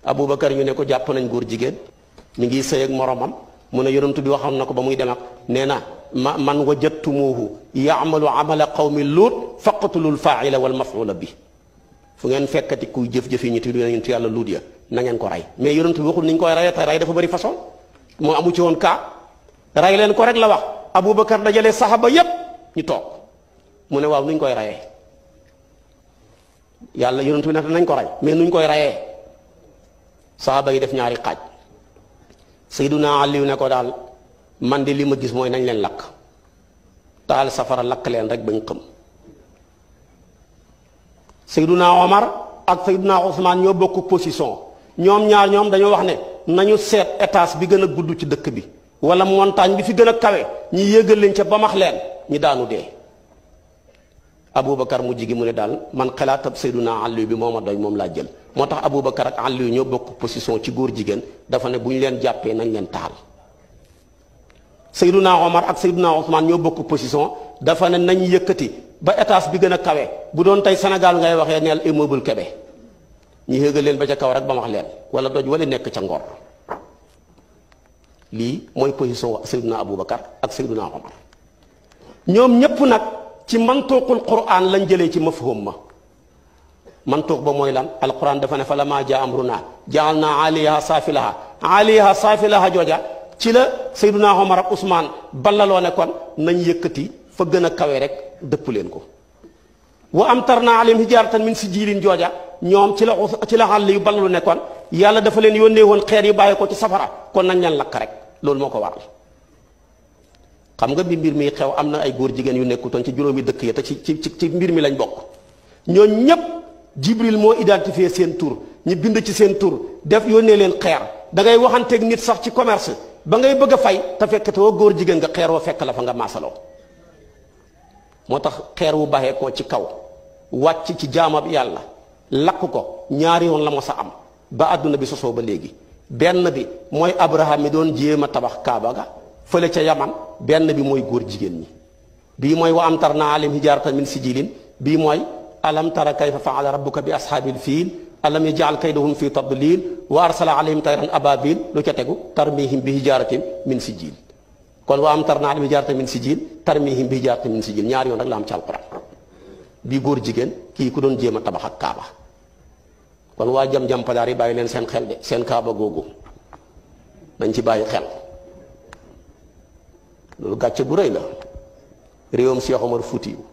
Aboubacar ñu ne ko jàpp nañ góor jigéen mi ngi sëy ak moromam mu ne yonent bi waxoon na ko ba muy dem ak nee na man wajadtumuuhu yaamalu amala qawmi luut faqtulul faaila wal mafuula bi fu ngeen fekkati kuy jëf-jëf yi ñu tudd yonent yàlla luut ya na ngeen ko rey. mais yonent bi waxul ni ñu koy reyee te rey dafa bëri façon moo amu ci woon kaa rey leen ko rek la wax. Aboubacar dajale saxaba yépp ñu toog mu ne waaw nuñ koy reyee yàlla yonent bi ne nañ ko rey mais nuñ koy reyee saxaba yi def ñaari xaaj. Seyduna Aliyu ne ko daal man de li ma gis mooy nañ leen lakk taal safara lakk leen rek bañ xëm. Seyduna Omar ak Seyduna Ousmane ñoo bokk position ñoom ñaar ñoom dañoo wax ne nañu seet étage bi gën a gudd ci dëkk bi wala montagne bi fi gën a kawe ñi yéegal leen ca ba max leen ñi daanu dee. Aboubacar mu jigi mu ne daal man xalaatab Seyduna Aliyu bi moo ma doy moom laa jël. moo tax Aboubacar ak Aliyu ñoo bokk position ci góor jigéen dafa ne bu ñu leen jàppee nañ leen taal. Seyduna Omar ak Seyduna Ousmane ñoo bokk position dafa ne nañ yëkkati ba étage bi gën a kawe bu doon tey Sénégal ngay waxee neel immeuble Kébé ñu yéegal leen ba ca kaw rek ba max leen wala doj wala nekk ca Ngor. lii mooy position Seyduna Aboubacar ak Seyduna Omar ñoom ñépp nag ci mantuqul Qur'an lañ jëlee ci mafhum ma. mantuq ba mooy lan alquran dafa ne fa la maa jaa amruna jaal naa aliyaha saafilaha jooja ci la Seyduna Omar ak Ousmane ballaloo ne kon nañ yëkkati fa gën a kawe rek dëpp leen ko. wa amtarna alayhim hijaratan min sijilin jooja ñoom ci la xàll yu ballalu ne kon yàlla dafa leen yónnee woon xeer yu bàyyi ko ci safara kon nañ leen lakk rek loolu moo ko waral. xam nga bi mbir mi xew am na ay góor jigéen yu nekkutoon ci juróomi dëkk ya te ci mbir mi lañ bokk ñooñ ñépp Jibril moo identifié seen tur ñu bind ci seen tur def yónnee leen xeer da ngay waxanteeg nit sax ci commerce ba ngay bëgg a fay te fekk te woo góor jigéen nga xeer woo fekk la fa nga maasaloo. moo tax xeer wu baxee koo ci kaw wàcc ci jaamab yàlla lakk ko ñaari yoon la mos a am ba àdduna bi sosoo ba léegi. benn bi mooy Abraham mi doon jéem a tabax Kaaba ga fële ca Yaman benn bi mooy góor jigéen ñi bii mooy wa amtarna alayhim hijaratan min sijilin bii mooy alam tara kayfa faala rabbuka bi ashaabil fiil alam yaj'al kaydahum fi tadlil wa arsala alayhim tayran ababil lu ca tegu tarmihim bi hijaratin min sijil. kon wa amtarna alayhim hijaratan min sijil tarmihim bi hijaratin min sijil ñaari yoon rek la am ci alquran bii góor jigéen kii ku doon jéem a tabax ak Kaaba. kon waa jam-jam padaar yi bàyyi leen seen xel de seen Kaaba googu nañ ci bàyyi xel loolu gàcce bu rëy la. réewam Cheikh Omar Foutiyou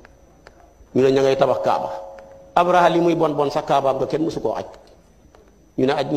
ñu ne ña ngay tabax Kaaba Abraha li muy bon bon sax Kaabaam nga kenn mësu koo aj ñu ne aj